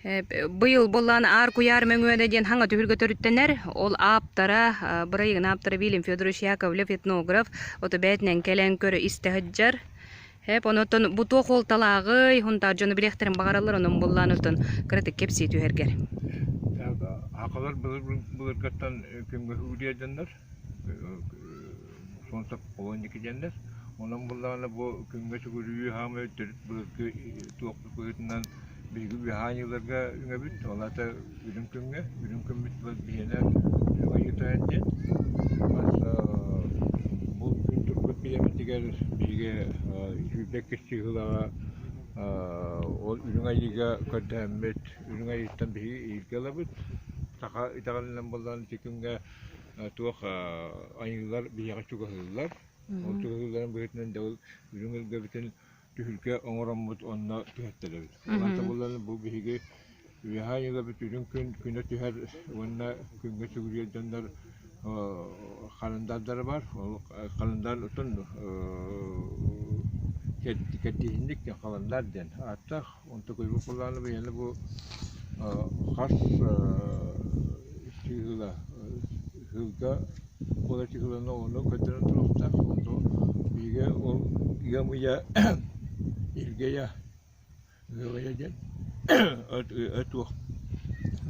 Быйыл буоллаан Аар куйаар мөҥүөнэ диэн хаҥа түһүлгэ төрүттэнэр. Ол ааптара, бырайыгын ааптара Вильям Федорович Яковлев, этнограф, ото бэйэтинэн кэлэн көрө истэ сылдьар. Эп, онотон бу туох уолталааҕый, хунтаар дьону билиэхтэрин баҕараллар, онон буллаан оттон кыратык кэпсии түһэргэр. Сахалар былыр-былыргаттан күҥҥэ үгүрүйэр дьоннор, солнце поклонники диэннэр. Онон буллаҕына бу күҥҥэ сүгүрүйүү хаамай төрүт былыргы туох быһыытынан биһиги үөһээ аньыыларга үҥэбит, ол аата үрүҥ күҥҥэ, үрүҥ күммүт биһиэнэ үрүҥ айыы тойон диэн. Хас бу күн турбут бириэмэтигэр биһиги 22 чыыһылаҕа ол үрүҥ айыыга көрдөһөммүт, үрүҥ айыыттан биһиги ииргэ ылабыт. Саха итэҕэлинэн буоллаҕына ити күҥҥэ туох айыылар биһиэхэ чугаһыыллар. Ол чугаһыылларын быһыытынан дьэ ол үрүҥ илгэбитин түһүлгэ оҥороммут онно түһэттэрэбит. Онтон булан бу биһиги үөһээ айыыларбыт үрүҥ күн күнэ түһэр уонна күҥҥэ сүгүрүйэр дьоннор халандаардара бар. Ол халандаар оттон кэрдииһинник диэн халандаар диэн ааттаах. Онтон Куйбук Кулаанов ийэни бу хас чыыһыла ыһыылга буола чыыһыланы ону көрдөрөн туруохтаах. Онтон биһиги ол ыам ыйа Илгэйэ ыам диэн туох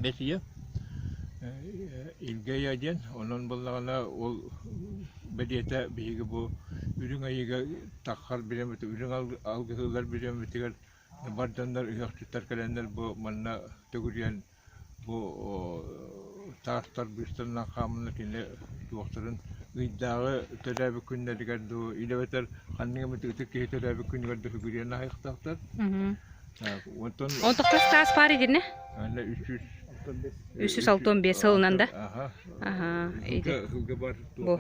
бэс ыйа Илгэйэ диэн онон буоллаҕына ол бэлиэтэ биһиги бу Үрүҥ Айыыга таххар бириэмэтэ үрүҥ алгыһыылар бириэмэтигэр Бар дьоннор ыһыахчыттар кэлэннэр бу манна төгүрүйэн бу таастар быыстарынан хааман кини туохтарын ыйдааҕы төрөөбүт күннэригэр дуу или эбэтэр ханнык эмит ытык киһи төрөөбүт күнүгэр да сүгүрүйэн аһыахтаахтар. Онтон Онтон хас таас баар итиннэ? Аны 300 365 сылынан да? Аха. Аха. Сылга бар Бу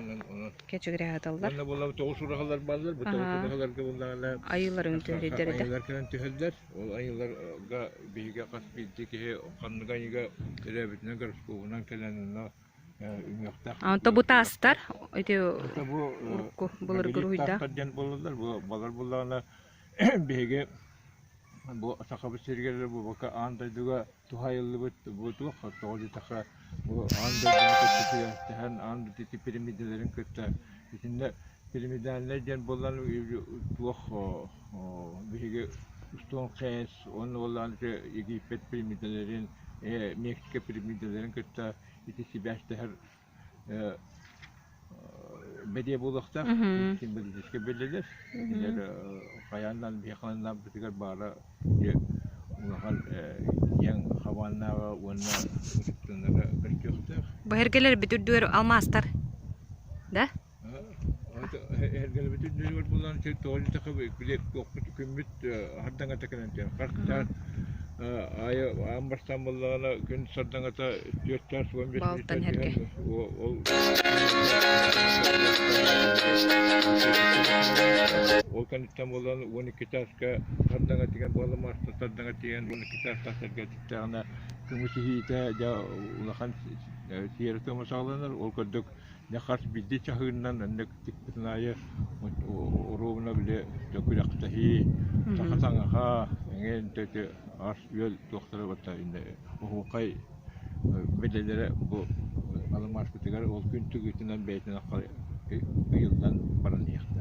кэчигирэһаталлар. Уонна буолла тоҕус ураһалар бааллар. Бу тоҕус ураһаларга буоллаҕына Айыыларын түһэрдэр айыылар кэлэн түһэллэр. Ол айыыларга биһиги хас биирдии киһи ханнык айыыга төрөөбүтүнэн гороскобунан кэлэн онно үҥүөхтээх. Онто бу таастар ити бу урукку былыргы уруһуйдаах. диэн буолаллар. Бу балар буоллаҕына биһиги бу Сахабыт сиригэр эрэ буолбакка аан дойдуга туһаайыллыбыт бу туох тоҕо диэтэххэ бу аан дойдуну кытта сибээстэһэн аан дойду пирамидаларын кытта итиннэ пирамидальнай диэн буоллан туох биһиги Стоунхендж уонна буоллаҕына ити Египет пирамидаларын Мексика пирамидаларын кытта ити сибээстэһэр бэлиэ буолуохтаах символическай бэлиэлэр кинилэр хайаан биһиэхэ бытыгар баара улахан киэҥ хабааннааҕа уонна ытыктанара көстүөхтээх Бу эргэлэрбит үрдүгэр алмаастар да? Эргэлэрбит үрдүгэр булан тоҕо диэтэххэ били туохпут күммүт сардаҥата кэлэн түһэр. Хас чаас аайы аан бастаан буоллаҕына күн сардаҥата 4 чаас 15 Балтан мүнүүтэ эргэ. түһэн ол ол кэнниттэн буолан 12 чааска сардаҥа тигэн буола маста сардаҥа тигэн 12 чаастаах сэргэ тиктэҕинэ көмүс иһиитэ дьэ улахан сиэрэ-туома саҕаланар. Ол курдук Дьэ хас биирдии чаһыыннан оннук тикпитин аайы оруобуна били күрэхтэһии, саха таҥаһа, эҥин ити ас-үөл туохтара барыта оһуохай бэлиэлэрэ бу алымааспытыгар ол күн түгүүтүнэн бэйэтин ыйыллан баран иһиэхтээх.